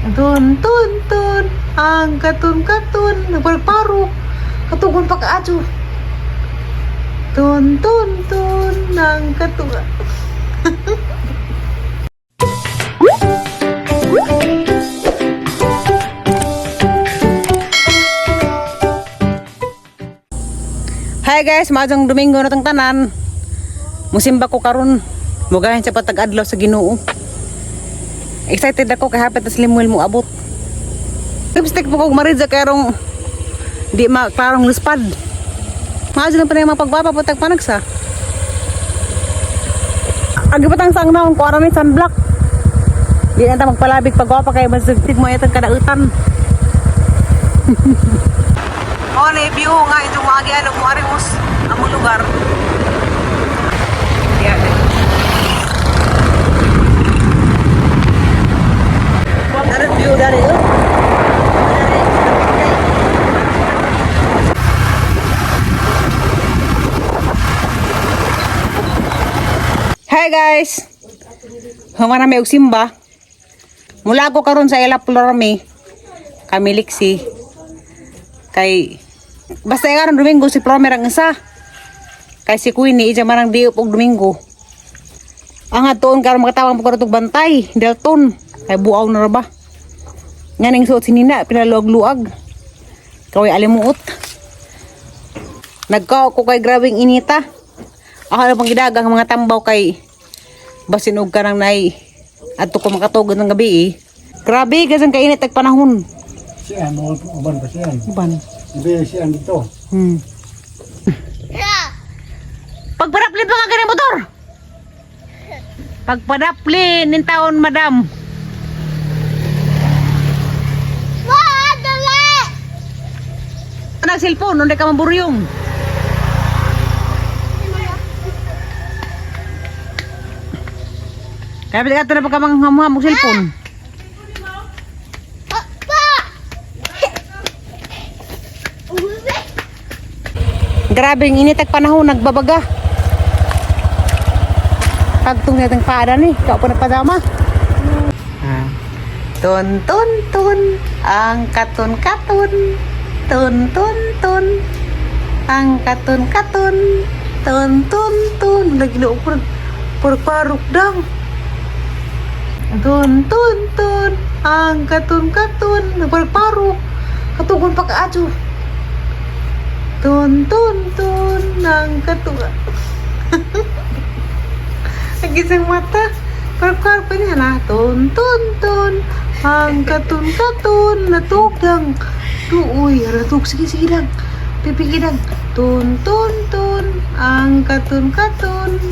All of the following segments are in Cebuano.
Tun tun tun ang katun katun nagparparo katugon pa kaadyo. Tun tun tun ang katun. Hi guys, maadjong Domingo na tang tanan. Musimba ko karon. Mugahin sa patag-adlaw sa Ginoo. Excited ako kay hapit na si Limuel mo abot. Lipstick po kog maridza karong di maklarong luspad. Maadyo lang pa na yung mga pagwapa po tagpanagsa. Agi patang sang naon ko ni sunblock. Di na ta magpalabig pagwapa kay masugtig mo itong kadautan. Oh, na view nga itong mga ano mo arimos among lugar. Yeah. Dari view dari oh. Hi guys. Humana may og simba. Mula ko karon sa Ela Florme. Kami liksi. Kay basta karon Domingo si Flomer ang isa. Kay si Queenie ija marang diop og Domingo. Ang atuon karon makatawang po karon bantay, Delton. Kay buaw na ra ba? Nga ning suot si Nina, pinaluag-luag. Kaway alimuot. Nagkao ko kay grabing inita. Ako na pang gidagang mga tambaw kay basin og kanang nay adto ko makatugod ng gabi eh. Grabe kasi ang kainit ag panahon. Siyan, mga uban pa siyan. Uban. Ibe siyan dito. Pagpadaplin pa nga ganang motor. Pagpadaplin nin taon, madam. Nag cellphone, unday ka maburyong. Kaya pala na pagka manghamuha mo cellphone. Grabe ang init ag panahon, nagbabaga. Pagtong natin paada ni, ikaw pa nagpadama. Ah. Tun tun tun, ang katun katun. Tun tun tun, ang katun katun. Tun tun tun, lagi na ukur parok dang. Tun tun tun, ang katun katun, nagparok. Katugon pa kaadyo. Tun tun tun ang katuwa. Ang isang mata. Parang pa niya na. Tun tun tun. Ang katun katun. Natug lang. Tuoy. Natug. Sige sige lang. Pipigi lang. Tun tun tun. Ang katun katun.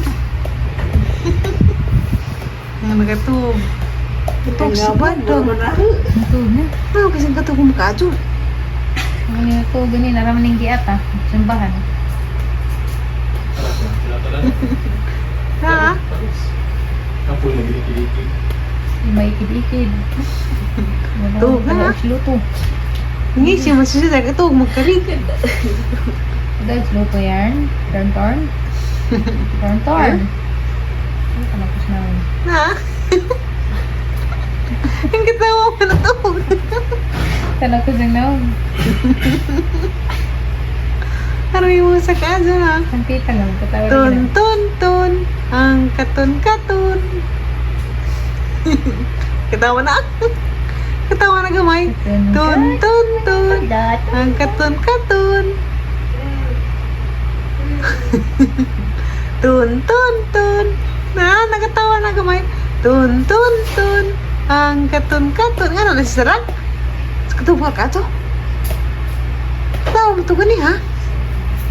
Ang nakatug. Natug sa bandang. Ano kasi ang katug makadyo? Ngayon ko, ganyan, naraman ng giata. Simbahan. Ha? Kapoy na gilikiliki. Yung may ikid-ikid. Wala Tuh, wala ha? luto. Hindi siya masusunod. Katug magkarig. Guys, luto yarn. Turn, turn. Turn, turn. Ano ka na? Na? Ang katawa mo na to. Talakos ang naon. Aray mo sa kaso na. Ang pita lang. Katawa Tun tun tun. Ang katun katun. Katawa na. Katawa na gamay. Tun tun tun. Ang katun katun. Tun tun tun. Na, nakatawa na gamay. Tun tun tun. Ang katun katun. Ano na si Sarang? Katawa ka to? Katawa mo to gani ha?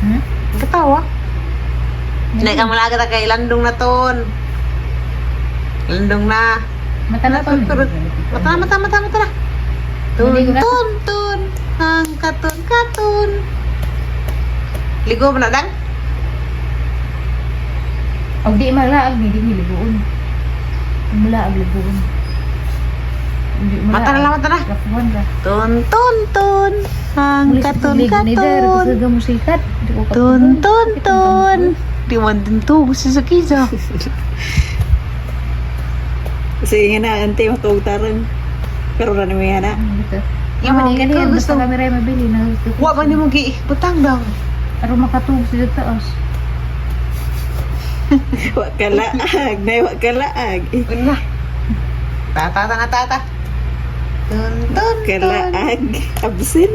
Hmm? Katawa. Hindi ka malaga ta kay landong na ton. Landong na. Mata na to. Mata na, mata, mata, mata na. Tun, Maligo na. tun, tun. Ang katun, katun. Ligo mo na, dang? Og di malaag, hindi niligoon. Malaag ligoon. Hindi Mata na lang, mata na. Lakuhan ra. Tun, tun, tun. Ang katun, katun. Musikat. Tun, tun, tun. Di man din to. Gusto sa kisa. Sige nga na, ante, matugtaran. Pero na niya na. Dito. Imo, Imo kaya gusto gusto- kami rin mabili na. Wa man nimo gi butang daw. Aron makatug sila taas. Wa kalaag, nay wa kalaag. Eh, Una. Tata ta na tata. Tun tun tun. Kalaag. Absin.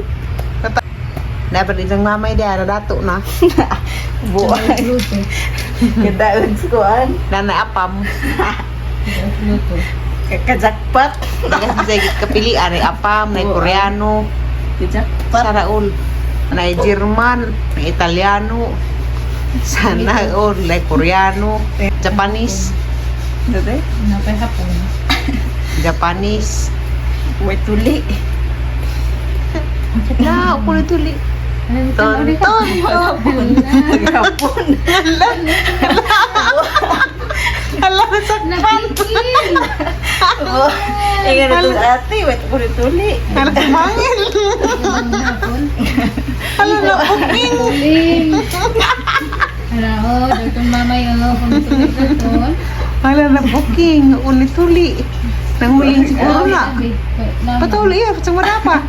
Dapat isang mamay di ara dato na. Buhay. Luto. Kadaog sa kuan. Nana apam. Luto. Kajakpat. Kasi sa kapilian ay apam, na Koreano, Kajakpat. Saraol, na German, na Italiano, sana all, na Koreano, Japanese, Dede. Napay hapon. Japanese. Way tuli. Na, upo na tuli. Ton, Ton, ton, ton. Hapon. Hala, nasakpan. Napigil! Ingat na to ate, way tuli tuli. Hala, sumangil. Hala, napuking. Uling! Hala, oh, dagtong mamay, oh, kung tuloy na to. Hala, napuking. Uli-tuli. Nanguling siguro na. Patuli ya, sa wala pa.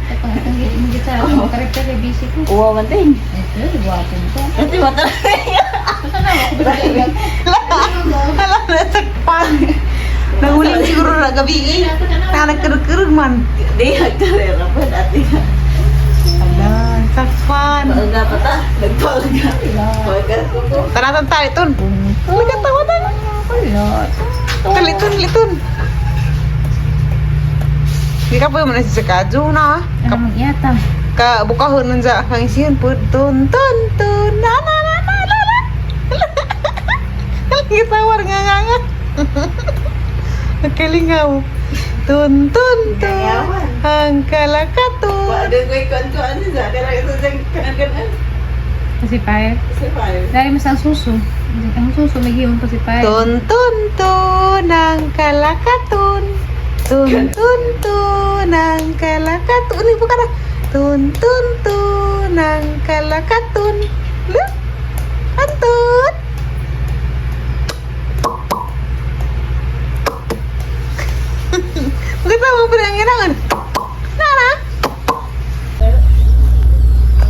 Karakter kay busy ko. Uwa man din. Ito, gwapo mo. Ate mata. Basta na, ako ba Hala, nasakpan. Nanguling siguro na gabi eh. Na, nagkarag-karag man. Di hagkarera pa ate. Hala, nasakpan. Pauga pa ta. Nagpauga. Pauga ko ko. Tanatan tayo, tun. Nagkatawa tan. Kaliton, liton. Di ka pa man sa kadyo na. Ano mag-yata? Ka bukahon nun sa kang isiyan po. Tun, tun, tun. Na, na, na, na, na, na. Gitawar nga nga nga. Nagkalingaw. Tun, tun, tun. Ang kalakatun. Wala ko ikon ko ano sa kaya ito sa kanan. Kasi payo. Kasi payo. Dahil mas ang suso. Ang suso, may giwan pa si payo. Tun, tun, tun. Ang kalakatun. Tun, tun, tun. Ang kalakatun. Ano po ka na? Tun, tun, tun. Ang kalakatun. Lu? Antun. Maganda mo pa ang ginangan. Nana.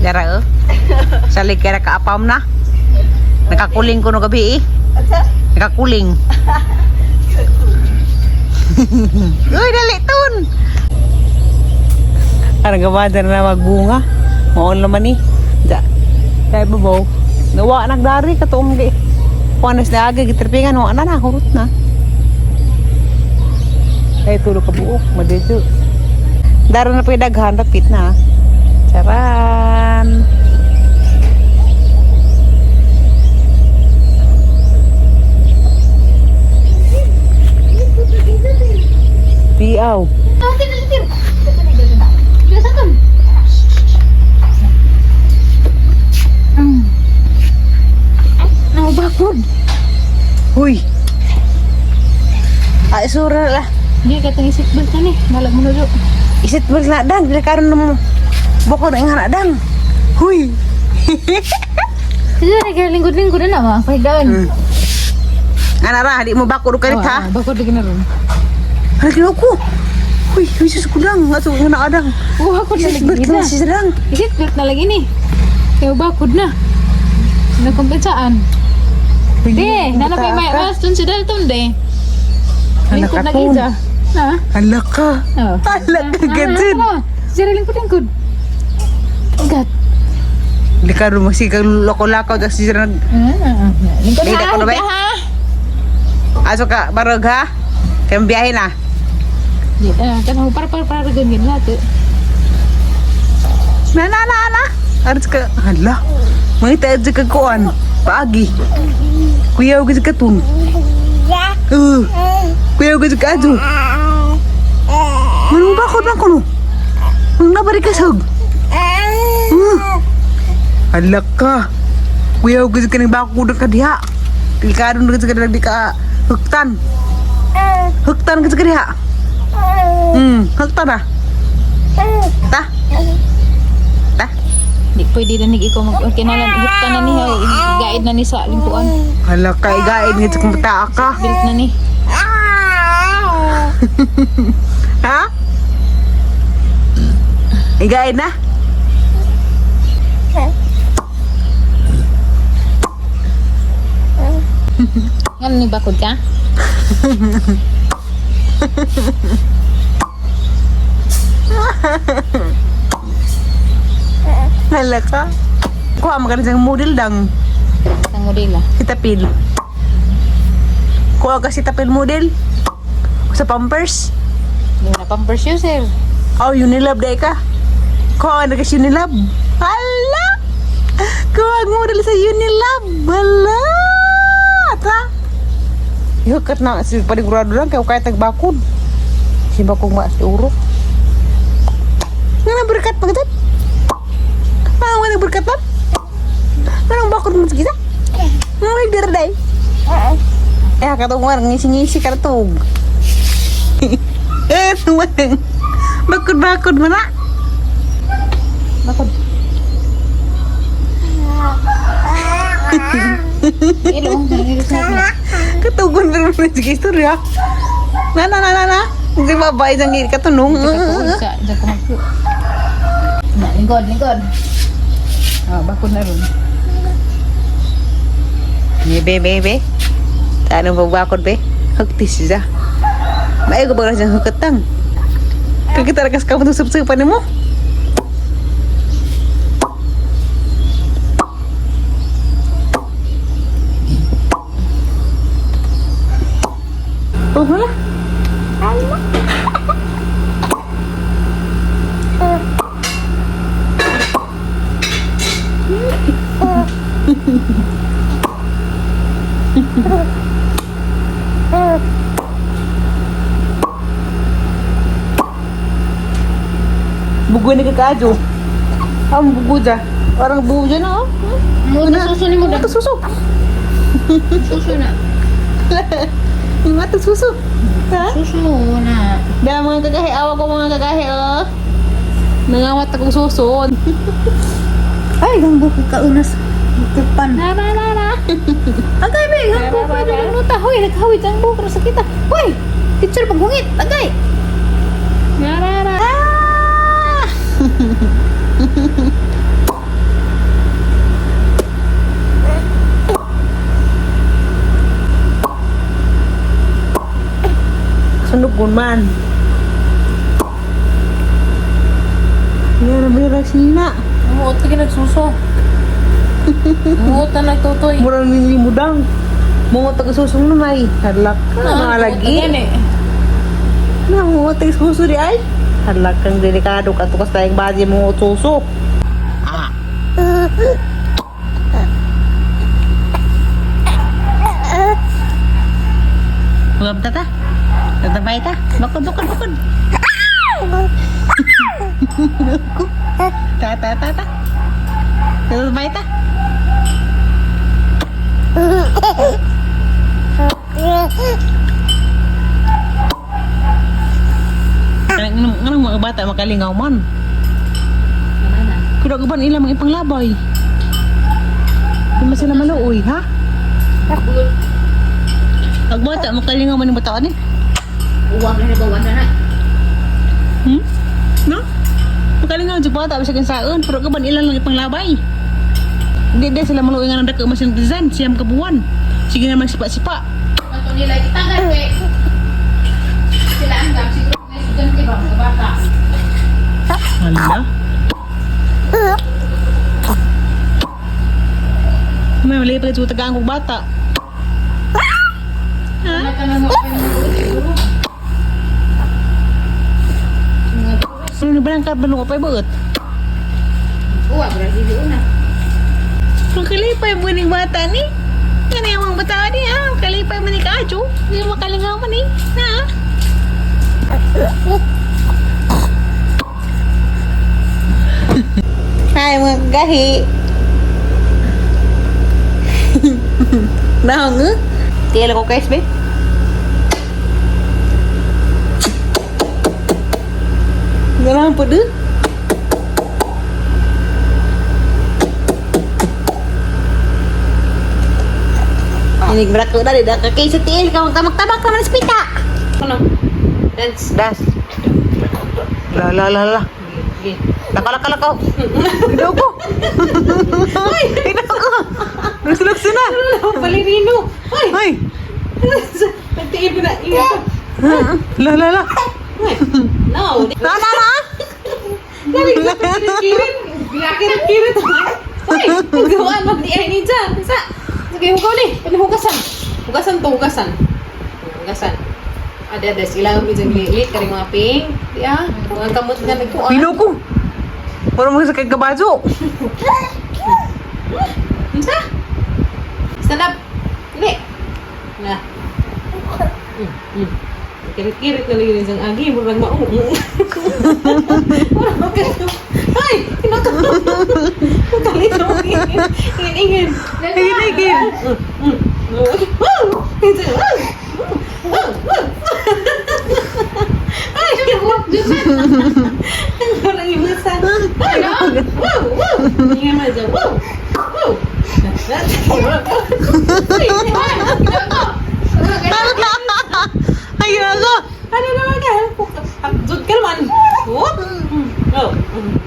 Dara oh. Salig kaya nakaapam na. Nakakuling ko no gabi eh. Nakakuling. Uy, dali tun. Parang gawada na magbunga. Maon naman eh. Da. Kaya babaw. Nawa nagdari katuong di. Kuanas na aga gitripingan wa na na hurot na. Ay tulog ka buok madidyo. Dara na pa daghan dapit na. Charan. Piaw. Ang bakod. Huy. Ay, sura lah. Hindi ka itong isip belt na ni. Malag mo na do. Isit mo na dang, dili karon mo. Boko na nga na dang. Huy. Sige, lingkod-lingkod na ba? Pahigaan. Ana ra, di mo bako do karit ha. Bakod lagi na ron. Hala ginawa ko. Huy, huy sus ko dang, ato nga na adang. Bakod na Isit lagi belt na na. si dang. Isip belt na lagi ni. Kaya bakod na. Nakumpensaan. Di, nanapay may mas dun si Dalton de. Lingkod na Hala ka, gisa. Na? Hala ka. Oh. Hala ka gadun. Zero lingkod lingkod. Gat. Di karon magsigang lako-lakaw tas si nag Lingkod Lingkod ha. ko na ba? Ha. Aso ka barog ha. Kay biyahe na. Di, kanang para para para ganyan lahat. Na na na na. Aris ka hala. Mangita adto ka kuan. Paagi. Kuya og ka tun. Kuya og ka adto. Manong bakod man kuno. Manong nabari ka sog. Hala ka. Kuya og ka ning bakod ka diha. Delikado na ka di ka huktan. Huktan ka diha. Huktan ah. Ta. Ta. Di pwede na nig ikaw mag kinalan hukta na niya guide na ni sa lingkuan. Hala ka, igain nga sa kumata ka. Belt na ni. Ha? Igain na. Ngano ni bakod ka? Hala ka. Kuha mo siyang model dang. Ang modela. Si Tapil. Kuha ka si Tapil model. Sa Pampers. Hindi mo na pampers user. Oh, Unilab dahil ka. Kuha na kasi Unilab. Hala! Kuha ang model sa Unilab. Hala! Ta! Ihukat na si panigurado lang kaya kaya tagbakod. Si bakong maas uro. Nga na berkat pagkat? Ah, nga na berkat pa? Anong bakod mo sa kita? Nga may dirday. Eh, katong nga ngisi-ngisi ka tug. Eh, tuwang. Bakod-bakod mo na. Bakod. Ilong, na. Katugon pero na sige istorya. Na na na na na. Hindi babae sang katunong. Sa, diyan ko mag- Na, lingkod, lingkod. Ah, bakod na ron. Be be be be. Tanong pagbakod be. Hagtis siya. Maigo ba siyang hukatang? Kakita rakas ka mo sup-supan mo. Oh, wala. Bugo ni kakajo. Ang bugo dyan. Parang bugo dyan, oh. Muna, suso ni mo Mga suso. Suso na. Mga suso. Ha? Suso na. Da, mga kagahi. Awa ko mga kagahi, oh. Nangawat akong suso. Ay, ang buko ka unas. Tupan. Na, na, na, na. Agay, be, ang buko pa doon nuta. Hoy, naghawid ang buko sa kita. Hoy, picture paghungit. Agay. Na, na, na. Ah! Sunog ko man. Meron, meron sina. Umuot ka nagsuso. Umuot na nagtutoy. Murang nilimudang. Mga taga-susong na ay. Halak ka, mga lagi. Na, mga taga-suso di ay. Halak kang delikado ka. Tukas tayong body mo suso. Ah. Huwag tata. Tatabay ta. Bakod, bakod, bakod. Ta, ta, ta, ta. Tatabay ta. Anong anong mga bata makalingaw man? Kuda ko ba nila mga ipanglabay? Di man sila maluoy, ha? Pag bata, makalingaw man yung bata ni. Uwang na ba na na. Hmm? No? Makalingaw yung bata, bisag saan, pero ka ba nila lang ipanglabay? Hindi, di sila maluoy nga ng dako mas yung design, siyam kabuwan. Sige naman sipa-sipa. Ato nila itagan kay sila ang gam siguro may estudyante ba mga bata. Hala. May mali pa sa tagaan kong bata. Ha? Siguro. Ano na ba ang kabalong ko pa baot? Uwa, Brazil una. Makalipay mo ni bata ni. Ano yung mga bata ni ah? Makalipay mo ni kaadyo. Hindi makalingaw mo ni. Na? Hi mga gahi. Naong eh? Tiyala ko guys be. Ganahan po doon. Inig brak ko dali da kay sa tiil ka magtabak-tabak ka man sa pita. Ano? Dance. Das. La la la la. Sige. Lakaw, lakaw, lakaw. Hidaw ko. Hidaw ko. Lukso-lukso na. Balerino. Ay! Ay. Nagtiil ko na. Ingat. La, la, la. Ay. No. Na, na, na. Kirit-kirit. Kirit-kirit. Ay! Gawaan mo di ay ni dyan. Sa. Sige, hugaw ni. Pinahugasan. Hugasan to, hugasan. Hugasan. Ade, ade, sila ang medyo lilit. Kari mga ping. Di ah. Mga kamot na nagkuan. Pilo ko. Puro mga sakit kabaso. Unsa? Stand up. Dili. Na. Kirit-kirit na lang yun isang agi. Murag mao. Murag mao. Ay! Kinaka. Kalito. Ingin-ingin. Higil, higil. Ay! Parang ibusan. Ay! Wow! Wow! Ingin mo dyan. Wow! Wow! Ay, ginagawa. Ano naman ka? Zud ka naman. Whoop! Oh.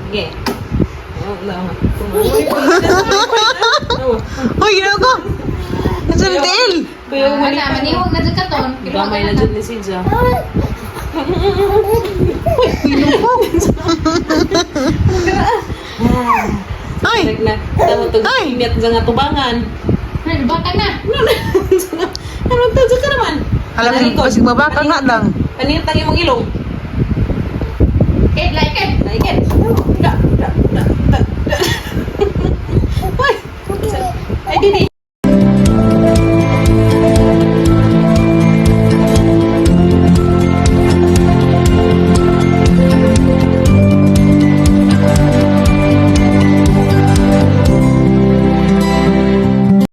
Okay. Oh, no. Oh. Ay, ginagawa. Ang sa tiil. Kuya, Wala, maniwag na dyan ka ton. Gamay na dyan ni Sidja. Ay. Nag na, tama to, Ay! ingat dyan nga tubangan. Ay, baka na. Ano to, dyan ka naman? Alam mo, basig mabaka nga lang. Paningin tayo mong ilong.